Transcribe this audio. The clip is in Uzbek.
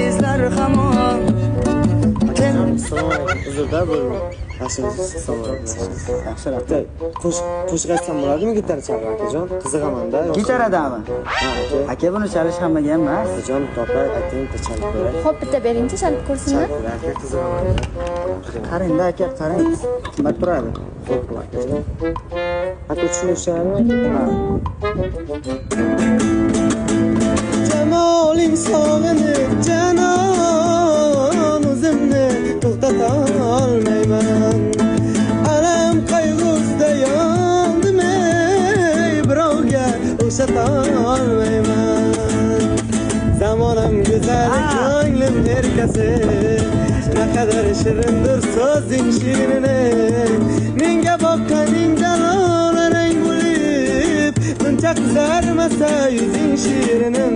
izlar hamon. Assalomu alaykum. Uzrda bo'ldim. Yaxshi, rahmat. Qo'shiq aytsam bo'ladimi gitara chalib akajon? Qiziqaman-da. Gitaradami? Ha, aka. Aka, buni chalish hammaga ham emas. Akajon, topay, ayting, bitta chalib beray. Xo'p, bitta beringchi, chalib ko'rsinlar. Chalib beray, aka, qiziqaman. Qarang-da aka, qarang. Qimmat turadi. Xo'p, akajon. Aka, tushunishadimi? Ha. Jamoling sog'inib, janon o'zimni to'xtata olmayman. Alam qayg'usida yondim ey, birovga o'xshata olmayman. Zamonam go'zal, ko'nglim erkasi, naqadar shirindir so'zing shirini. Menga boqqaning jalolarang bo'lib, buncha qizarmasa yuzing shirinim.